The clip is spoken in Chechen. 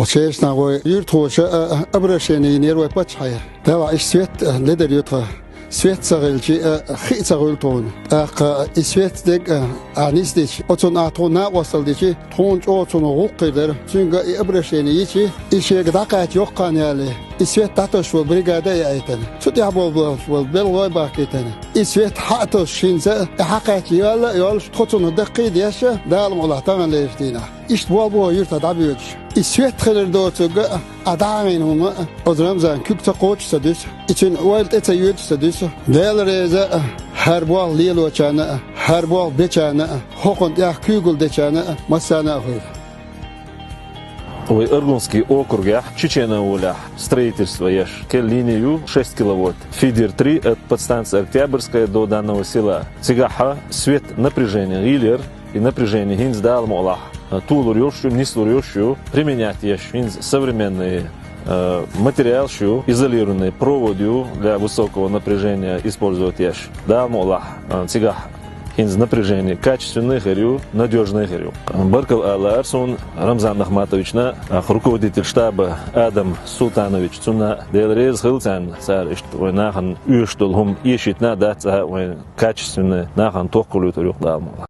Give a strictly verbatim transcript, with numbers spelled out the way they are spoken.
Оцу шерашна вай юьртахоша, а, а, обращение йинера вай паччахье. Делахь иштта свет, а, ледар ю тхан. Свет ца хилча, а, хи а ца хуьлу тхуна. ТӀаккха и свет дерг, а, а, нисдича, оцунна а тхуна накъосталла дича, тхуна чӀогӀа цунах гӀуллакх хир дара. Цуьнга и обращение йича, и шега дӀакхаьчча йоккха хан яле, и свет дӀатосуш волу бригада а яийтина. Цу тӀехь болу, болу, болу белхалой а бахкийтина. И свет хьа а тосуш хӀинца, и хьакхаьчча йоьлла а йолуш, тхо цунах даккхий а деш, Дала мукъалахь тахана лерриш дийнахь. Иштта болх бу хьо юьртахь дӀабоьдуш. И свет хилар доцург а, а дӀахьийна хӀума а, оцу Рамзан куьг ца кхочуш ца дуьсу, и цуьнан ойла тӀе ца йоьдуш ца дуьсу. Дела реза а, хӀара болх лелочарна а, хӀара болх бечарна а, хӀокхунна тӀехь куьйгалла дечарна а, массарна а хуьлда. Вай Аргунский округехь Чечен-Уьллехь строительство еш керла лини ю, шесть киловольт, фидер три, от подстанции Октябрьская до данного села. Цигахь свет напряжение гӀийла яра. И напряжение хӀинца Дала мукъалахь, а, толур йолуш ю, нислур йолуш ю, применять еш хӀинца современный, а, материалаш ю, изолированный провод ю для высокого напряжения использовать еш. Дала мукъалахь, а, цигахь хӀинца напряжение качественный хир ю, надёжный хир ю. Баркалла ала лаьара суна Рамзан Ахматовична, а, руководитель штаба Адам Султанович, цунна Дела реза хила царна, цара иштта вайн нахана оьшуш долу хӀума эшийтина а дац, а, вайн качественный нахана тохкалуьйтур ю-кх Дала мукъалахь.